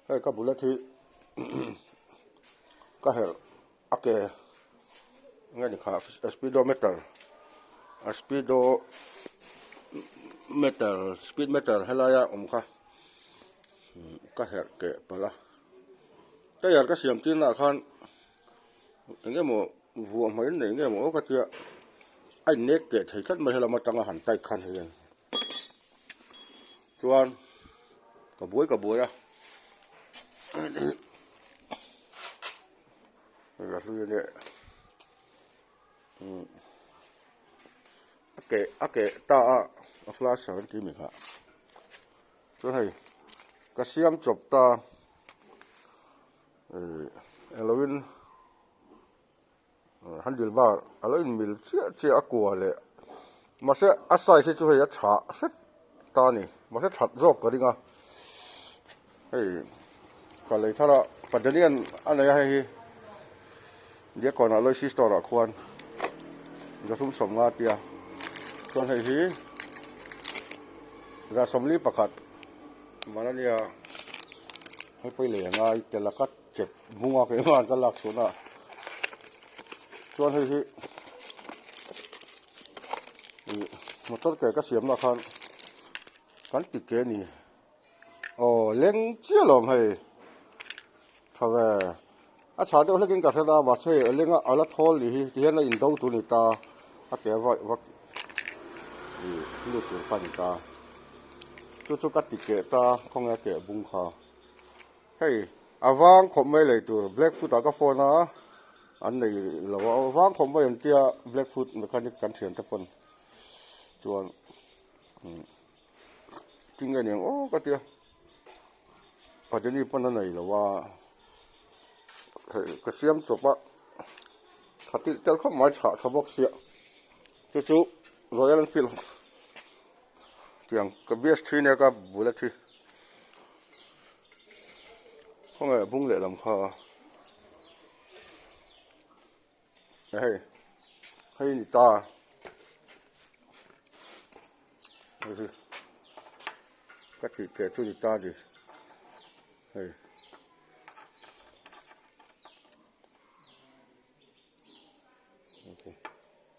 Hei ka bullet hi ka herh a ke nge ni kha speedometer a speedometer speed meter helaia awm kha ka herh keh palh a tyre ka siam tir naah khan eng emaw vuah hmai an nei nge maw ka tia a innek keh thei tlat mai helam atanga han tight khan hei hian. Chuan ka buai ka buai a a hlui ania a keh a keh ta a a flash an tih mi kha chuan hei ka siam chawp ta ih englo in. Handle bar a lo inmil chiah chiah a kua leh mahse a size hi chu hei a chhah hret ta a ni mahse that zawk ka ring a hei ka lei thar a Padanian a nei a hei hi Diakkawn ah Loicy store ah khuan zathum sawmnga tia chuan hei hi 141 man a nia hei pawh i lei a ngai tel a cut. Chep bunga keimah an ka lak chhuah na chuan hei hi ih motor ke ka siam na khan kan ti ke ni aw leng chiah lawm hei tha ve a chhah deuh hlekin ka hre a mahse hei a leng a ala thawl ni hi tihian a indo tur a ni ta a ke a vaih vak ih lut tur kha a ni ta chu chu ka ti keh ta khawnge a keh bung kha. Hei a vang khawp mai lei tur blackfoot ah ka phone a an nei lo a a vang khawp mai an tia blackfoot mechanic kan thian te pawn chuan tinge niang aw ka tia Padeni pawn a nei lo a hei ka siam chawp a tha tilh tel khawp mai chhah tha bawk sia chu chu Royal Enfield tiang ka bias thin e ka bullet hi. Khawnge bung leh lam kha hei hei ni ta hei hi ka tih keh chu ni ta ni hei.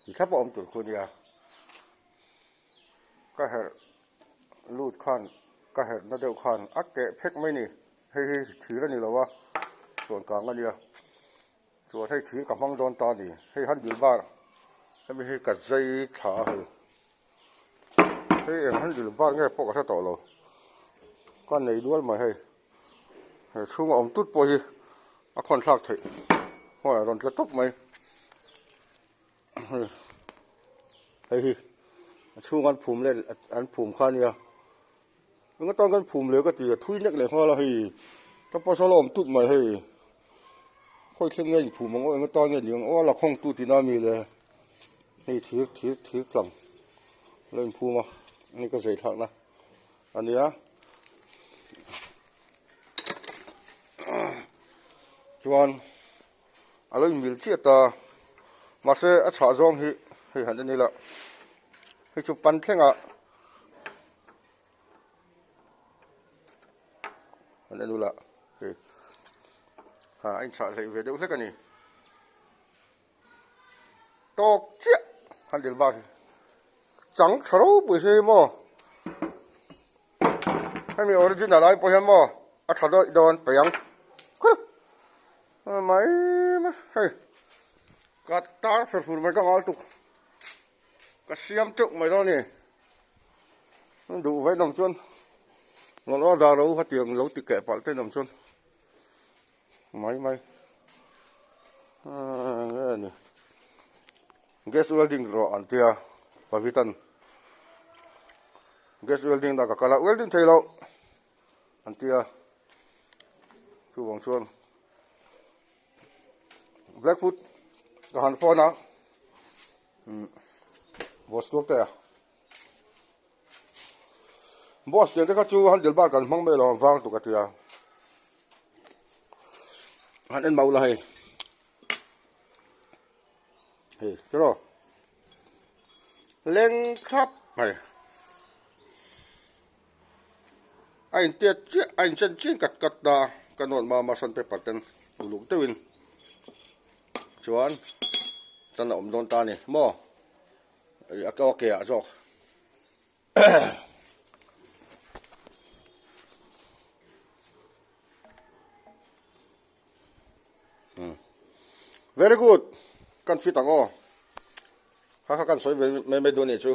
Ti thlap a awm tur khu nia ka herh. Lut khan ka herh na deuh khan a keh phek mai ni hei hi thir a ni lo a chuan kang a nia chuan hei thir ka hmang dawn ta a ni hei handle bar hemi hi ka zai thla a hei hei eng handle bar nge pawh ka hre tawh lo ka nei dual mai hei he chhunga awm tut pawh hi a khawn thlak theih hawi a rawn tla tawp mai. Hei hi a chhung an phum leh an phum kha ania eng atan kan phum leh ka ti a thui nek leh nghal a hei ka pasal a awm tut mai hei khawi thleng nge inphum ang aw eng atan nge ni ang aw a la khawng tu tihna a mi le hei thir thir thir tlang la inphum a hei ka zei thlakna a nia chuan. A lo inmil chiah ta. Mahse a chhah zawng hi hei han en ila hei chu pan thlengah han en ula hei ha a inchhah hleih ve deuh hlek a ni. Tawk chiah han dil bak hi chang tha ropui si hi maw hemi original ai pawh hian maw a tha dawih dawn peih ang mai mai hei ka tar fer fur mai ka ngal tuk ka siam teuh mai dawn a ni duh vaih nawm chuan rawn order lo hetiang lo ti keh palh te nawm chuan. Mai mai nge ni gas welding rawh an tia pavitan gas welding dah ka kal a welding thei loh an tia chuvang chuan blackfoot ka han phone a boss tuak te a. Boss nen te kha chu handle bar kan hmang mai lo ang vang tuk a tia. Han en mau la hei. Hei, tiro. Leng thlap mai. A intiat chiah a inchen chin kat kat ta ka nawt mama sandpaper ten uluk deuhin chuan tan a awm dawn ta a ni maw a ke ah zawk. Very good kan fit ang aw kha kha kan sawi ve mai mai dawn a nih chu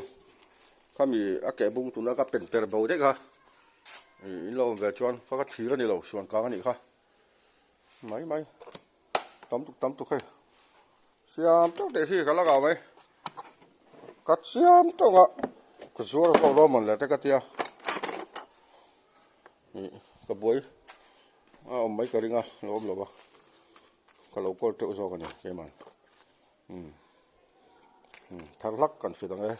khami a keh bung tuna ka pen per bo daih kha ih in lo awm ve chuan kha kha thir a ni lo suan kang a nih kha mai mai tam tuk tam tuk hei siam teuh teh hi ka la ngau mai ka siam teuh a ka zuar zawk dawn mawn le te ka tia ih ka buai a awm mai ka ring a lo awm lo va ka lo kawl teuh zawk a ni keimah umm thar hlak kan fit ang e.